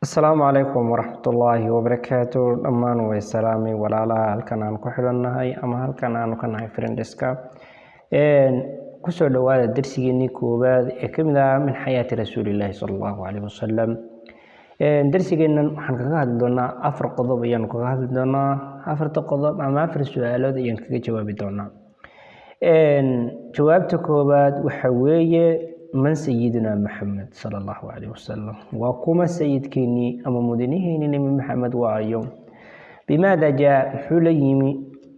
Asalaamu calaykum waraxmatullaahi wabarakaatu. Dhammaan way salaamay walaalaha halkan aan ku xidhannahay ama halkan aanu ka nahay friendiska. Kusoo dhowaada darsigeenii koowaad ee ka mid ah min xayaati rasuulillaahi sala allahu caleyhi wasalam. Darsigeennan waxaan kaga hadli doonaa afar qodob ayaanu kaga hadli doonaa. Afarta qodob ama afar su-aalood ayaan kaga jawaabi doonaa. Jawaabta koowaad waxa weeye: man sayidina Maxamed sala allahu caleyhi wasalam? Waa kuma sayidkeenii ama mudanaheeni Nebi Maxamed? Waayo, bimaada jaa? Muxuu la yimi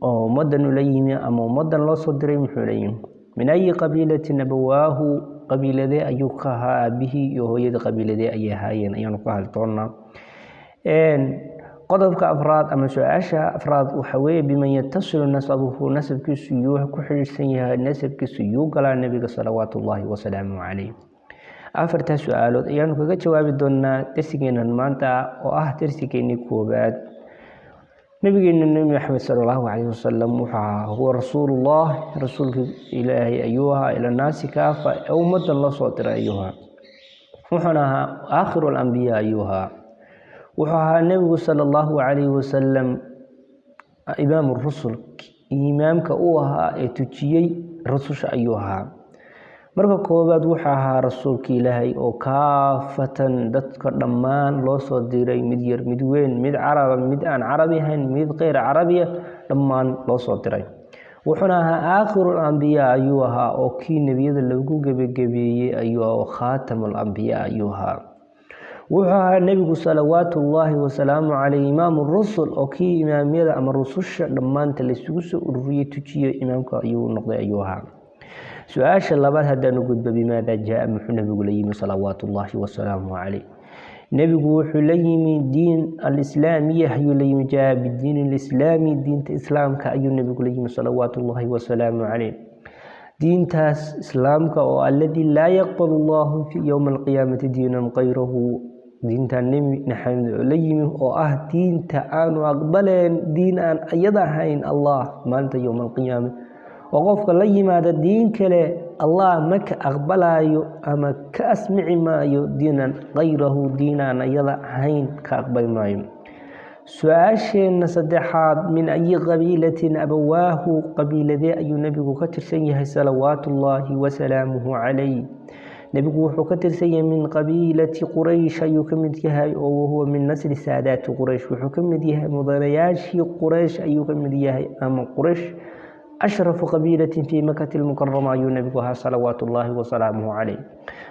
oo ummaddan ula yimi ama ummaddan loo soo diray? Muxuu la yimi? Min ayi qabiilatin abawaahu? Qabiiladee ayuu ka ahaa aabihii iyo hooyadii? Qabiiladee ayay ahaayeen ayaanu ka hadli doonaa. Qodobka afraad ama su-aasha afraad waxa weeye: biman yatasilu nasabuhu? Nasabkiisu yuu ku xidhiidhsan yahay? Nasabkiisu yuu galaa nebiga salawaatu ullaahi wasalaamu calayh? Afartaas su-aalood ayaanu kaga jawaabi doonaa darsigeennan maanta oo ah darsigeenii koowaad. Nabigeena Nebi Maxamed sala allahu calayhi wasalam wuxuu ahaa, huwa rasuulullah, rasuulka Ilaahay ayuu ahaa, ila naasi kaafa, ee ummaddan loo soo diray ayuu ahaa. Wuxuuna ahaa aakhiru alambiyaa ayuu ahaa. Wuxuu ahaa nebigu sala allahu calayhi wasalam imaamu rusul, imaamka uu ahaa ee tujiyey rususha ayuu ahaa. Marka koowaad wuxuu ahaa rasuulka Ilaahay oo kaafatan dadka dhammaan loo soo diray, mid yar, mid weyn, mid caraba, mid aan carabi ahayn, mid keyr carabiya, dhammaan loo soo diray. Wuxuuna ahaa aakhirul ambiyaa ayuu ahaa, oo kii nebiyada lagu gebagebeeyey ayuu ahaa, oo khaatamul ambiyaa ayuu ahaa. Wuxuu ahaa nebigu salawaatuullaahi wasalaamu caleyh imaamu rusul, oo kii imaamyada ama rususha dhammaanta laysugu soo ururiyey tujiyey imaamka ayuu noqday ayuu ahaa. Su-aasha labaad haddaanu gudbo: bimaada jaa? Muxuu nebigu la yimi salawaatuullaahi wasalaamu caleyh? Nebigu wuxuu la yimi diin alislaamiya ayuu la yimi. Jaa bidiin alislaami, diinta islaamka ayuu nebigu la yimi salawaatuullaahi wasalaamu caleyh. Diintaas islaamka oo alladii laa yaqbalu allahu fi yowma alqiyaamati diinan kayrahu, diinta Nebi Maxamed oo la yimi oo ah diinta aanu aqbaleen diin aan iyada ahayn Allah maalinta yowma alqiyaama, oo qofka la yimaada diin kale Allah ma ka aqbalayo ama ka asmici maayo, diinan kayrahu, diin aan iyada ahayn ka aqbali maayo. Su-aasheenna saddexaad: min ayi qabiilatin abawaahu? Qabiiladee ayuu nebigu ka tirsan yahay salawaatuullaahi wasalaamuhu calayh? Nebigu wuxuu ka tirsan yahay min qabiilati Quraysh ayuu ka mid yahay, oo wahuwa min nasli saadaati Quraysh. Wuxuu ka mid yahay mudanayaashii Quraysh ayuu ka mid yahay, ama Quraysh ashrafu qabiilatin fii Makati lmukarama ayuu nebigu ahaa salawaatu ullaahi wasalaamuhu calayh.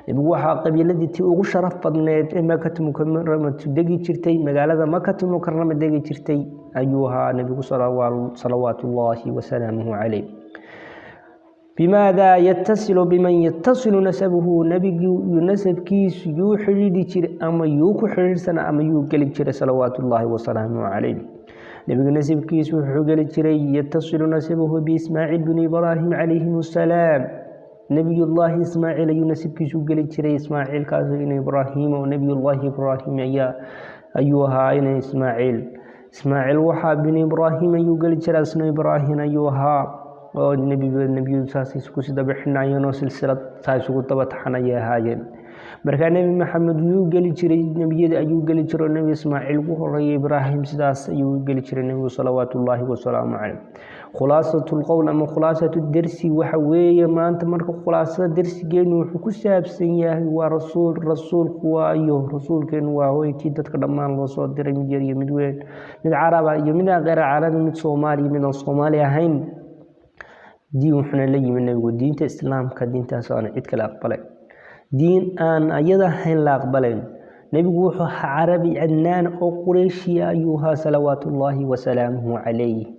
Nebigu waxaa qabiiladii tii ugu sharaf badneed ee Makati Mukaramatu degi jirtay, magaalada Makati Mukarama degi jirtay ayuu ahaa nebigu salawaatu ullaahi wasalaamuhu calayh. Bimaada yatasilu, biman yatasilu nasabuhu? Nebigu nasabkiisu yuu xidhiidhi jiray ama yuu ku xidhiidhsana ama yuu geli jiray salawaatu ullaahi wasalaamuhu calayh? Nebiga nasabkiisu wuxuu geli jiray, yatasilu nasabuhu biIsmaaciil bni Ibraahim calayhim assalaam. Nebiyullaahi Ismaaciil ayuu nasabkiisu geli jiray. Ismaaciilkaas ina Ibraahim oo nebiyullaahi Ibraahim ayaa ayuu ahaa ina Ismaaciil. Ismaaciil waxaa bini Ibraahim ayuu geli jiray, asna Ibraahim ayuu ahaa, oo nebiba nebiyadu saas isku daba xidhnaayeen oo silsilad saa isugu daba taxan ayay ahaayeen. Markaa Nebi Maxamed yuu geli jiray? Nebiyada ayuu geli jiray, oo Nebi Ismaaciil ugu horeeyay, Ibraahim, sidaas ayuu geli jiray nebigu salawaatuullaahi wasalaamu caleyh. Khulaasatu lqowl ama khulaasatu dersi waxa weeye maanta, marka khulaasada dersigeenu wuxuu ku saabsan yahay waa rasuul. Rasuulku waayo rasuulkeenu waa hoykii dadka dhammaan loo soo diray, mid yar iyo mid weyn, mid caraba iyo mid aan qeyr carabi, mid Soomaali iyo mid aan Soomaali ahayn. Diin wuxuuna la yimi nebigu diinta islaamka, diintaas aan cid kale aqbalay, diin aan ayada ahayn la aqbalayn. Nebigu wuxuu ahaa carabi cadnaan oo Qureyshiya ayuu ahaa salawaatuullaahi wasalaamuhu calayh.